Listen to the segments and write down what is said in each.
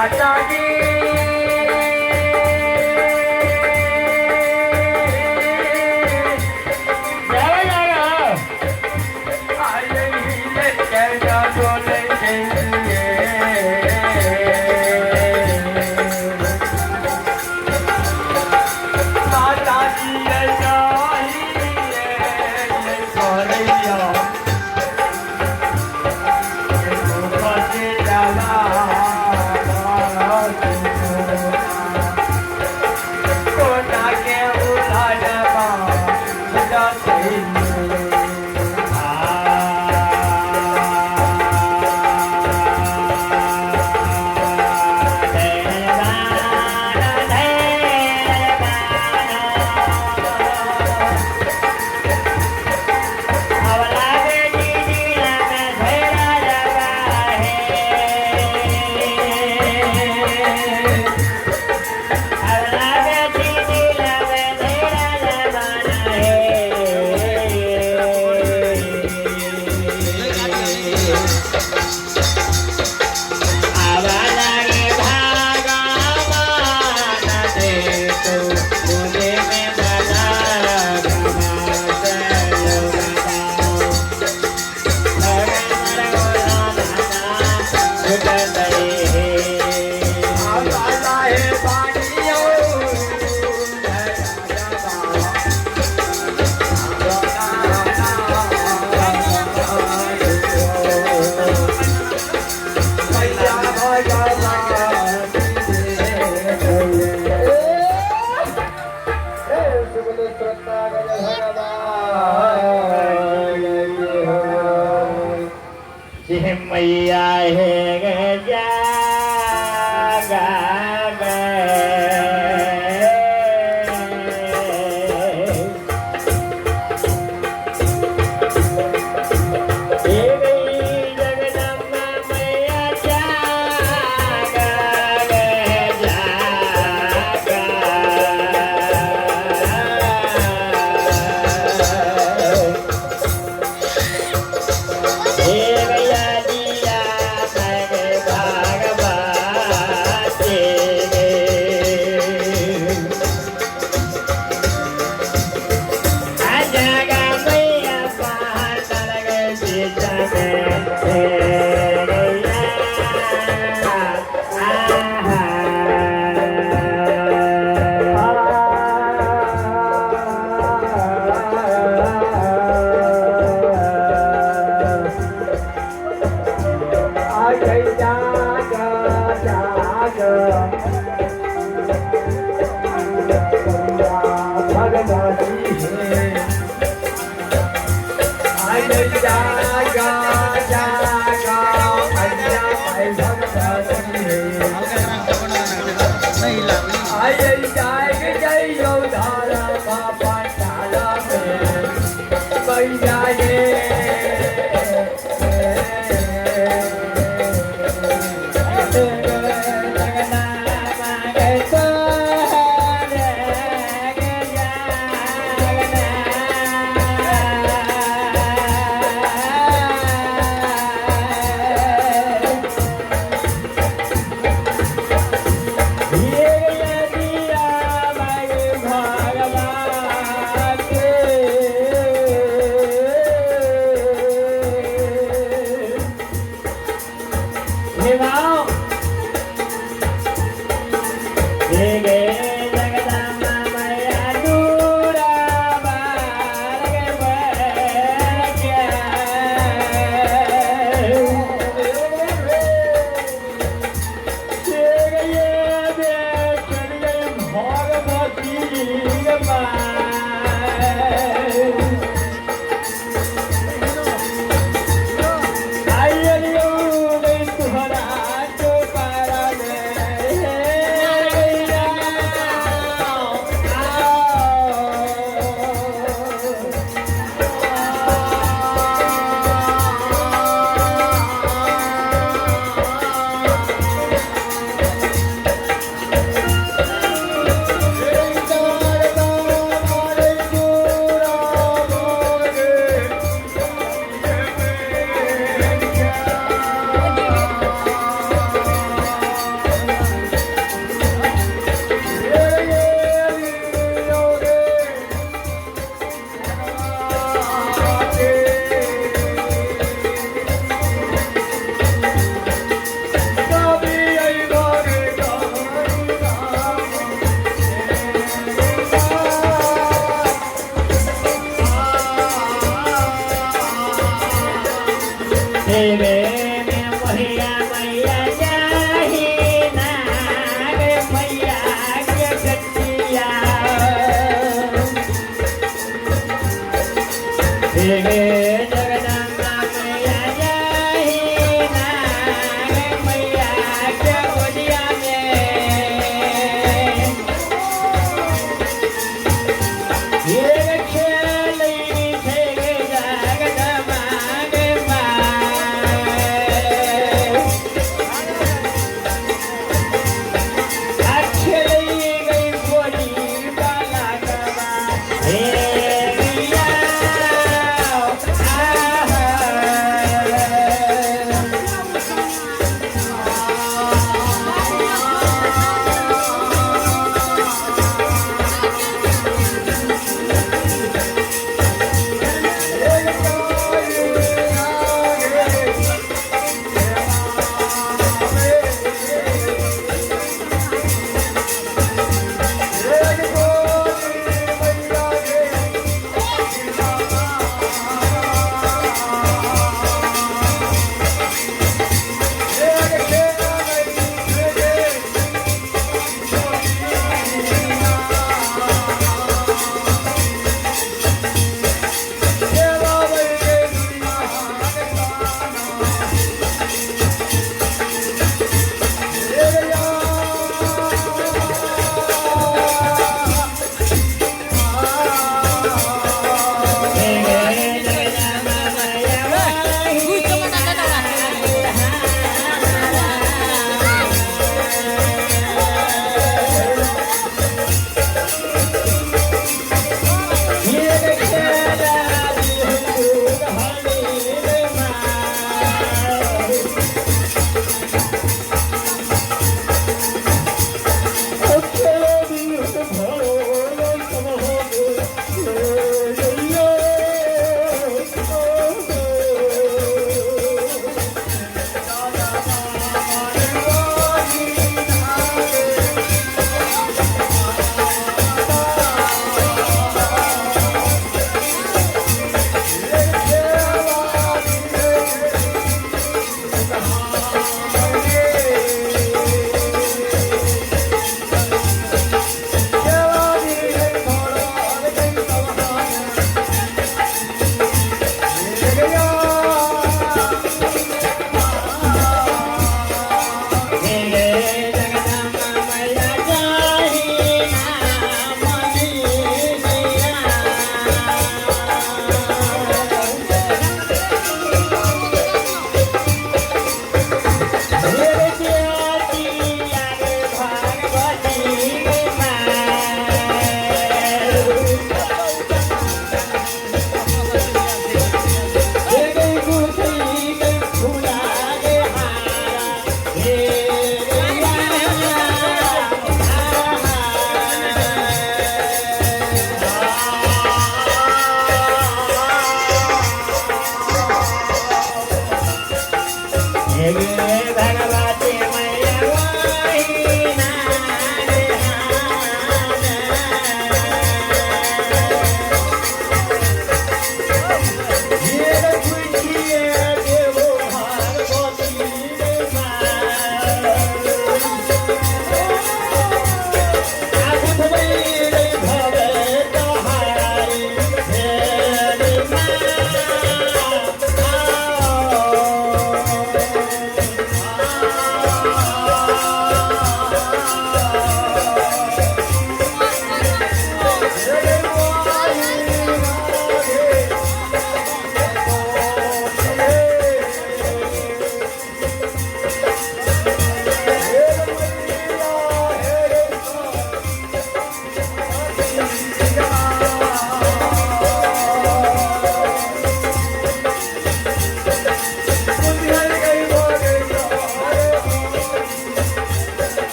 माता जी मैया हे जागा जगदम्बा मैया जागा जागा हे गैया दिया मैं भागवती जगा मैया पार गए सीता में गैया जगदम्बा मैया जाही ना मैया के गोदिया में। एक खेलई छै गे जगदम्बा गे माय। खेलई गई गोदी बाला गवा हे मैया।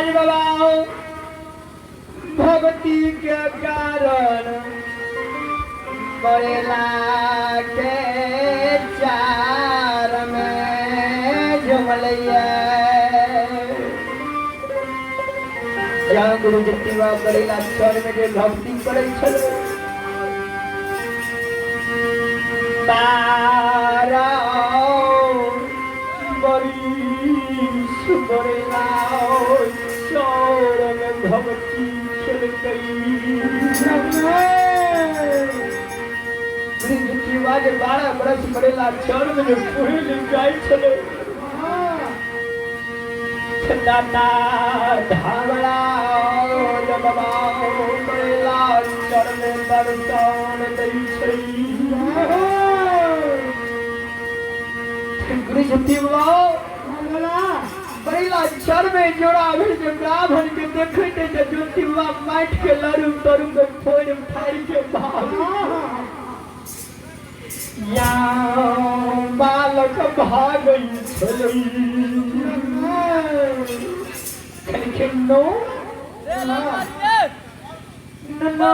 भक्तराज बाबा भक्ति के कारण बरेला के चार में झुमलैया। जहाँ गुरु ज्योति बाबा बरेला चर में जे भक्ति करै छलै, बारह बरिस बरेला चौर में भक्ति खेलकै। गुरु ज्योति बाबा जे 12 बरस बरेला चौर में जे पढ़ै लेल जाइ छलै, दाता धावड़ा बाबा बरेला चौर में दर्शन दै छै। गुरु ज्योति बाबा बरेला चर में जोड़ा भेल जे ब्राह्मण के देखैत जे ज्योति बाबा माटि के लड़ू तरू के फोड़ि फाड़ि के भाग या बालक भागै छलै। खनखिन नो नो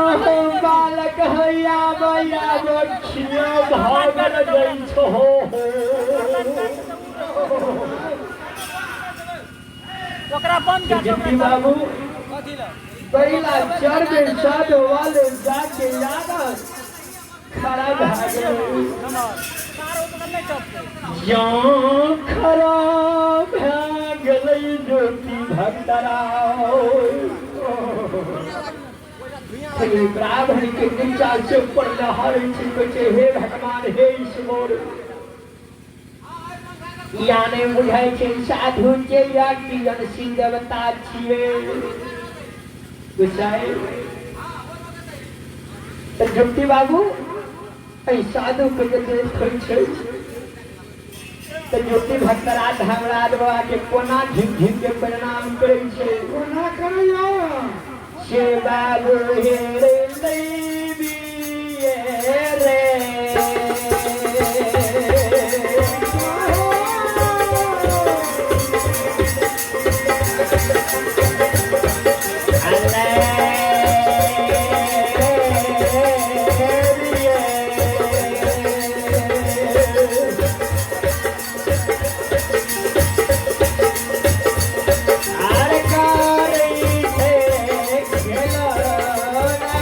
बालक हैया बया बखिया भागल जाइ छो। ओकरा बंद कर। ज्योति बाबू पहिला चर में साधु वाले जाके याद खड़ा भए गेलै। जँ खड़ा भए गेलै ज्योति भक्तराव, ब्राह्मण के नीचा से ऊपर लहरै छै, कहै छै, हे भगवान, हे ईश्वर, या नहि बुझै छै साधु के या कि जनसी देवता छियै बुझाइ। तऽ ज्योति बाबू एहि साधु के जे देखै छै तऽ ज्योति भक्तराज धर्मराज बाबा के कोना झुकि झुकि के प्रणाम करै छै? कोना करैया? से बाबू हे रे दैवी रे। आर करै छै खेलौना।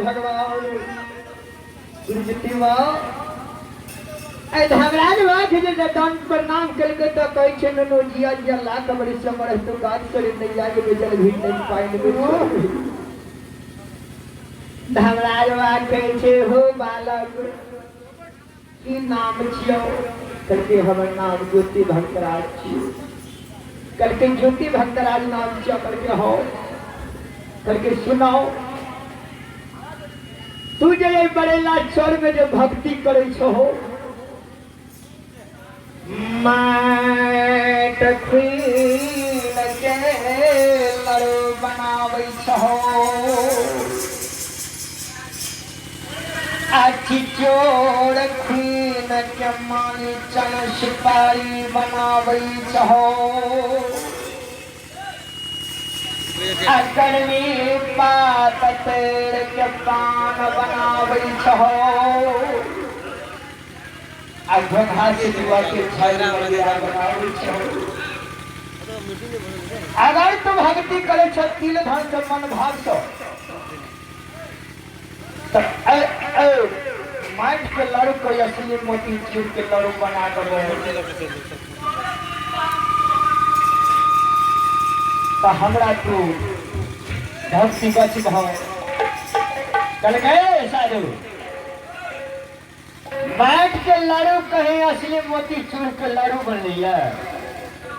भगवान ज्योति बाबा ए धर्मराज बाबा के जे दंड प्रणाम केलकै तऽ कहै छै नुनू जिया जिया लाख बरिस मरह तो गाछ करे नैया के बेचल भी नहीं पाइन में धर्मराज बाबा कहै छै हो बालक की नाम छियौ? कहलकै हमर नाम ज्योति भक्तराज छियौ। कहलकै ज्योति भक्तराज नाम छियौ? कहलकै हौ। कहलकै सुनाओ, तू जे एहि बरेला चौर में जे भक्ति करै छहो, माटि खुइन के लड़ू बनाबै छहो, अथी चोर खुइन के मानी चन सुपारी बनाबै छहो, आ गर्मी पात पेड़ के पान बनाबै छहो, आ घोघा से जुआ के छाया बनाबै छहो। अगर तू भक्ति करे छ तिल धन से मन भाव से, तऽ माटि के लड़ू के असली मोती चूर के लड़ू बना देबो तऽ हमरा तू भक्ति गछबहो। कहलकै साधु, माटि के लड़ू कहीं असली मोती चूर के लड़ू बनलैया?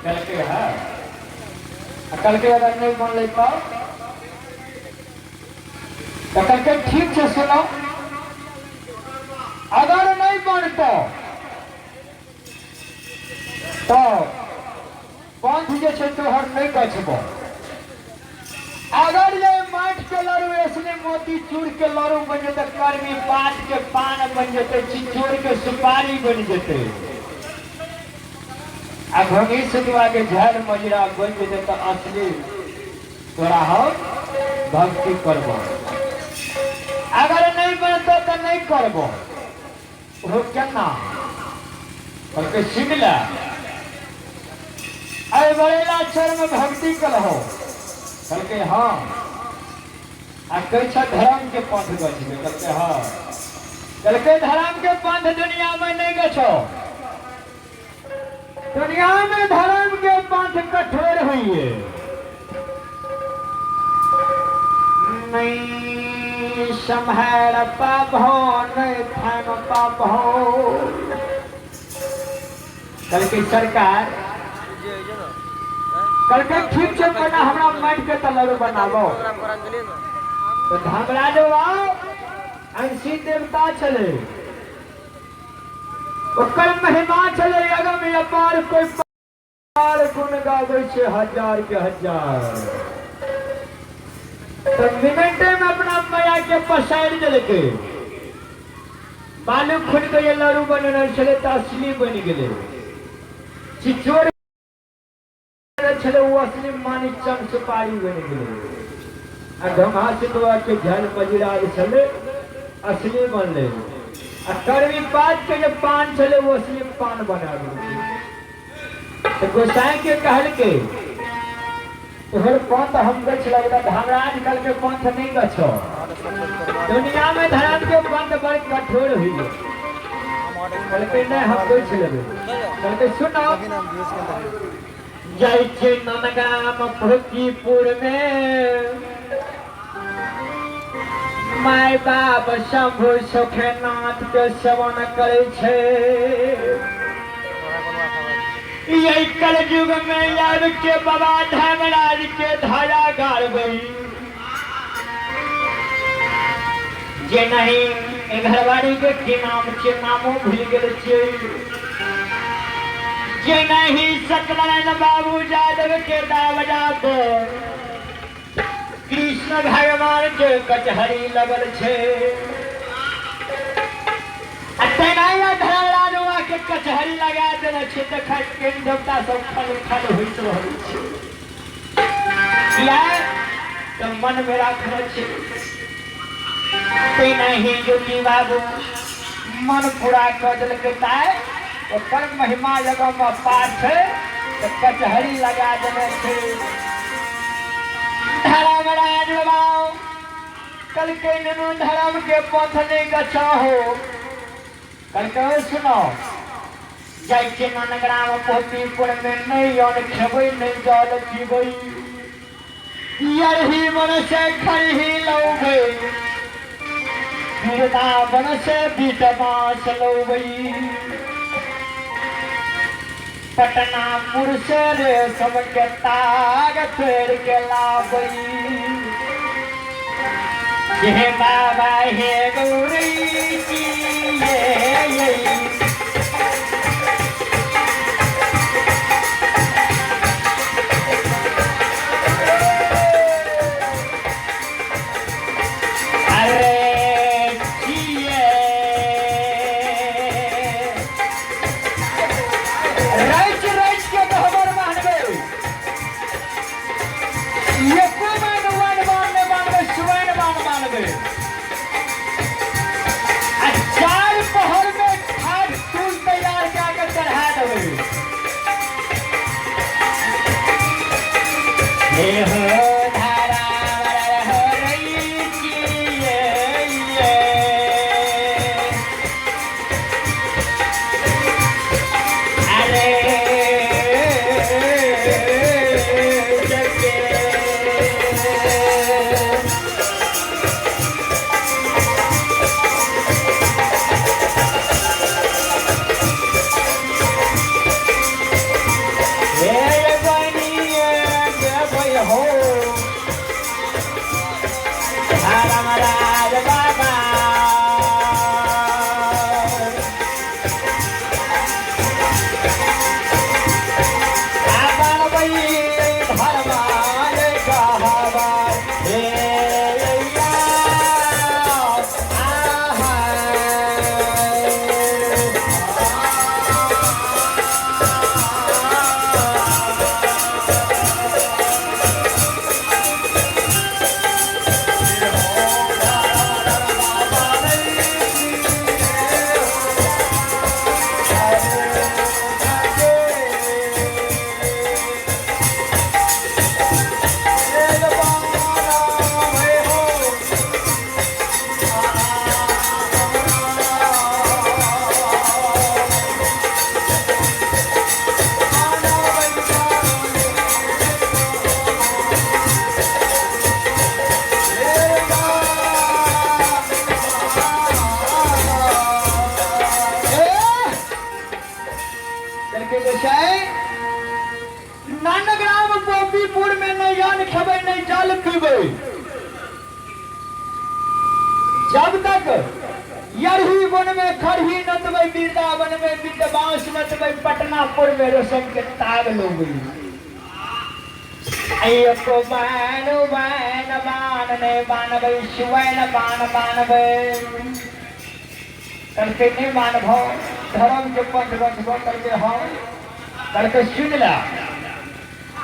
कहलकै हाँ। आ कहलकै अगर नहि बनलै तऽ? तऽ कहलकै ठीक छै, सुनो, अगर नहि बनतौ तऽ पंथ जे छै तोहर नहि गछबो। अगर ये माटि के लड़ू असली मोती चूर के लड़ू बन जेतै, कर्मी पात के पान बन जेतै, चिचोर के सुपारी बन जेतै, आ घोंघी सुतवा के झाड़ मजरा बन जेतै, तऽ असली तोरा हम भक्ति करबो। अगर नहीं बनतो तऽ नहीं करबो। ओहो केना? कहलकै सुनि ले, एहि बरेला चर में भक्ति करहो? कहलकै हाँ। आ कहै छ धर्म के पंथ गछबै? कहलकै हाँ। कहलकै धर्म के पंथ दुनिया में नहीं गछो, दुनिया में धर्म के पंथ कठोर हुई है। नहीं सम्हार पाबहो, नहीं थाम पाबहो। कहलकै सरकार, कहलकै ठीक छै, पहिने हमरा माटि के तऽ लड़ू बनाबो। तऽ धर्मराज बाबा अंशी देवता छलै, ओकर महिमा छलै अगम अपार, कोइ पार गुण गाबै छै हजार के हजार। तऽ मिनटे में अपना माया के पसारि देलकै। बालू खुनि के जे लड़ू बनेने छलै तऽ असली बनि गेलै, चिचोर छलै ओ असली मानिक चंद सुपारी बनि गेलै, आ घमा सितवा के झल मजिरा जे छलै असली बनलै, आ करवी पात के जे पान छलै ओ असली पान बना देलकै। तऽ गोसाई के कहलकै तोहर पंथ हम गछ लगता। धर्मराज कहलकै पंथ नहीं गछो, दुनिया में धर्म के पंथ बड़ कठोर हुई। कहलकै नहीं, हम गछ लेबै। कहलकै सुनो, जाइ छै ननगाम फुकीपुर में माय बाप शंभु सुखनाथ के सेवन करै छै। यही कलयुग में आबि के बाबा धर्मराज के धारा गाड़बै जे नहीं घरवारी के की नाम छै, नामो भूलि गेल छियै, जे नहीं सत्यनारायण बाबू यादव के दावजा पर कृष्ण भगवान के कचहरी लगल छै, आ तेना धर्मराज बाबा के कचहरी लगा देने छै, देखै के देवता सब खल खल होइत रहल छै। किया तऽ मन में राखने छै। तेना ही ज्योति बाबू मन पूरा कऽ देलकै, ताय ओकर महिमा जगह में पार छै, तऽ कचहरी लगा देने छै धर्मराज बाबा। कल के नुनू धर्म के पंथ नहीं गछाहो। कल के सुनो, जाइ के ननग्राम पोतीपुर में नहीं अन्न खेबै नहीं जल पीबै, यरही मन से खरही लौबै, वृंदावन से बीट बाँस लौबै, पटनापुर से रेशम के ताग तोड़ के लाबै। हे बाबा हे गौरी जी ये ये। अरे जिए रच रच के गहबर बांधबे, एको मान वन बान ने बांधबे, सुवर्ण बान बांधबे। आ चार पहर में ठाठ टूल तैयार कए के चढ़ा देबे। हे हो धारा हरै किए ये। अरे जगे हे बनिए देबै हो धर्मराज बाबा। नानग्राम गोपीपुर में नहीं अन्न खेबै नहीं जल पीबै, जब तक यरही वन में खरही नतबै, वृंदावन में बिट बांस नतबै, पटनापुर में रेशम के ताग लोबै। एको बान बान बान नहीं बानबै, सुवैन बान बानबै। करके नहीं मानभो धर्म के पंथ रखबो करके हाँ। करके सुन ला,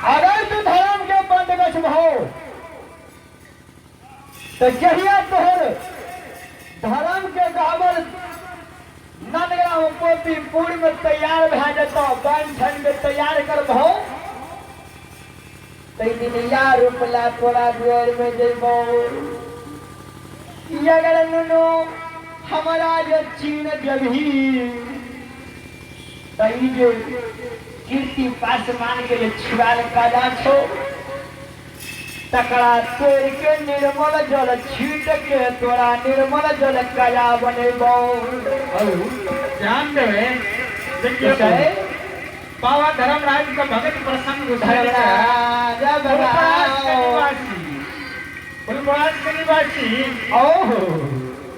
अगर तू धर्म के पंथ रखबो तो जहिया तोहर धर्म के गहबर नंदग्राम पोतीपुर में तैयार भए जेतौ, बन ठन के तैयार करबहो, तै दिन या रोपला तोरा दुआर में जेबो। अगर नुनू हमारा जे चीन देबही त ई जे कीर्ति पासवान के जे छिवाल काजा छौ तकरा तोड़ के निर्मल जल छीट के तोरा निर्मल जल काजा बनेबौ। ध्यान देवे, देखिए बाबा धर्मराज का भगत प्रसंग धर्मराज फुलपरास के निवासी ओहो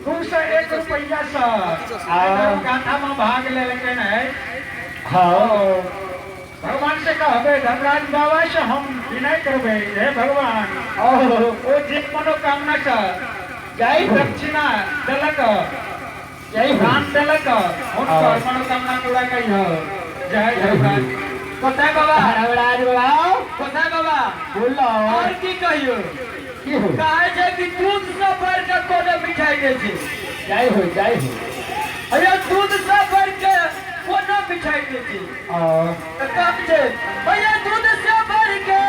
201 रुपया से गाथा में भाग लेलकै है। हाँ भगवान से कहबे, धर्मराज बाबा से हम विनय करबे, हे भगवान ओहो ओ जे मनोकामना से जय दक्षिणा देलक, जय दान देलक, हुनकर मनोकामना पूरा करिह। जय धर्मराज। कोसाई बाबा, धर्मराज बाबा, कोसाई बाबा बोलो और की कहियो। की हो कहै छै कि दूध से बढ़ि के कोनो मिठाई नहि छै। जय हो जय हो। अरे दूध से बढ़ि के कोनो मिठाई नहि छै। तऽ कम छै भैया दूध से बढ़ि के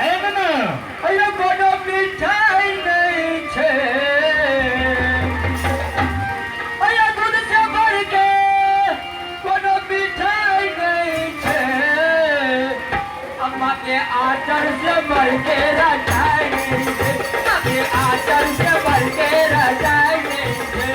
है ना भैया कोनो मिठाई अम्मा के आचर से बढ़ के रजाई नहीं छै, माँ के आचर से बढ़ के रजाई नहीं छै।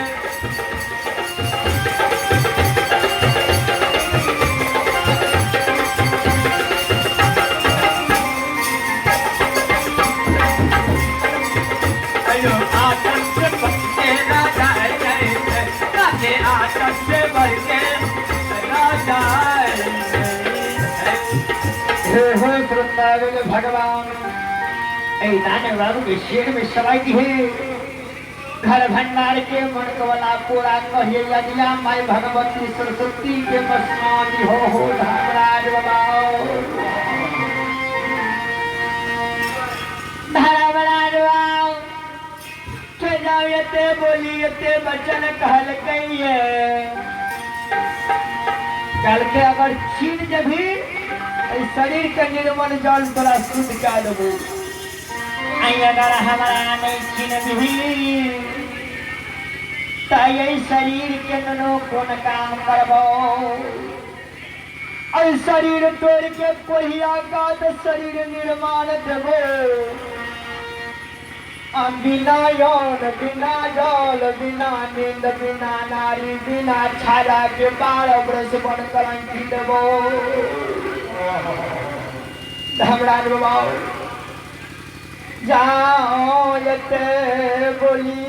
अयो आचर से बढ़ के रजाई नहीं छै, माँ के आचर से बढ़ के रजाई नहीं छै। हे हो श्रोतागण भगवान, ऐ नानक बाबू के शेर में सवाई दी है। घर भंडार के मनकवला पूरा कहिए यदिया माई भगवती सरस्वती के बसमानी हो हो धर्मराज बाबा। धर्मराज बाबा के जाओ एते बोली एते वचन कहल कहिए, कल के अगर छीन जबी शरीर के निर्मल जल तोरा शुद्ध कए देबो। आई अगर हमरा नहीं छीन भी त यही शरीर के नुनो कोन काम करबो। अई शरीर तोड़ के कोहिया का तो शरीर निर्माण देबो। आ बिना यौन बिना जल बिना नींद बिना नारी बिना छाया के 12 वर्ष बन कलंकी देबो। धर्मराज बाबा जाओ एते बोली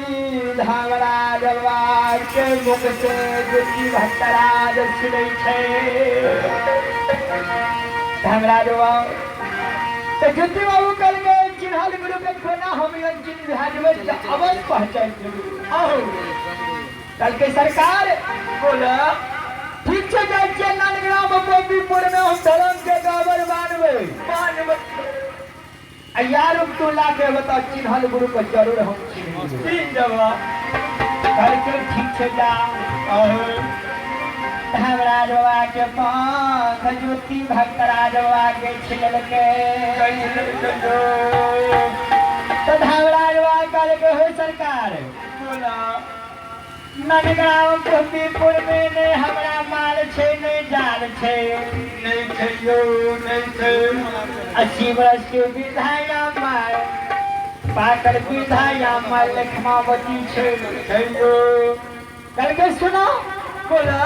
धर्मराज बाबा के मुख से ज्योति भट्टराज सुनै छै। धर्मराज बाबा तो ज्योति बाबू कल के चिन्हल गुरु के कोना हम यन चिन्ह भए जेबै तऽ अवश्य पहचानि जेबै। आहो कल के सरकार बोला ठीक छै, जाइ छियै नंदग्राम गोपीपुर में हम धर्म के गाबर बान्हबै। बान्हबै। आ यार तू ला के बता चिन्हल गुरु के जरूर हम चिन्ह जेबै। चिन्ह जेबा। कल के ठीक छै जा। आहो धर्मराज बाबा के पाँख ज्योति भक्तराज बाबा के छिललकै। तो धर्मराज बाबा कहलकै हो सरकार बोला नंदग्राम गोपीपुर में नहीं हमरा माल छै नहीं जाल छै। नहीं छै यौ नहीं छै। 80 वर्ष के विधाया माल पाकल विधाया माल लखमावती छै। छै यौ। कहलकै सुनो बोला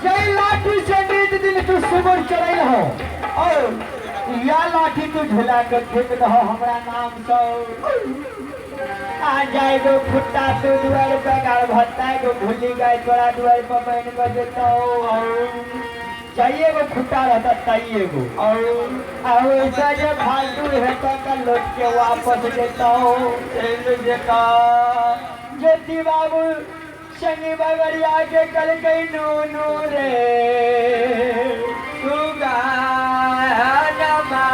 जय लाठी से नीत दिन तू सुबर चढ़ै हो और या लाठी तू झुला के फेंक दहो हमरा नाम से। आ जाए गो फुट्टा तू दुआर पर गाल भत्ता गो भूली गाय तोरा दुआर पर बन के जेतौ। चाहिए गो फुट्टा रहता चाहिए गो और और ऐसा जे फालतू हेतौ त लौट के वापस जेतौ। चलि जेता। ज्योति बाबू शनि बगरिया के कल कई नू नू रे सुगा नमा।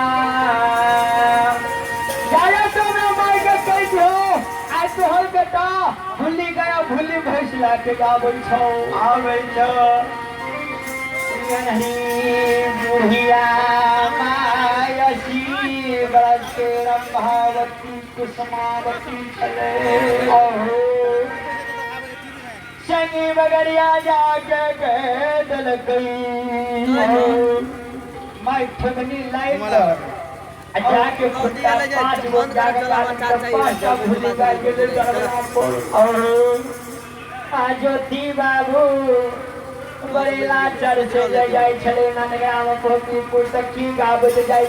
जाया तो मैं मार के कह दो आज तो हर बेटा भूली गया भूली भैंस ला के गाबै छौ। आबै छौ। नहीं बुढ़िया मायसी बरस के रंभावती कुसुमावती छले। आहो शनि बगरिया जाके कह देलकै माय ठगनी लाइट जाके फुट्टा 5 गो जाके 5टा भूली गाय गेलै दरबार पर। और आ ज्योति बाबू बड़े लाचार से जाइ छलै नंदग्राम गोपीपुर तक की गाबैत जाइ।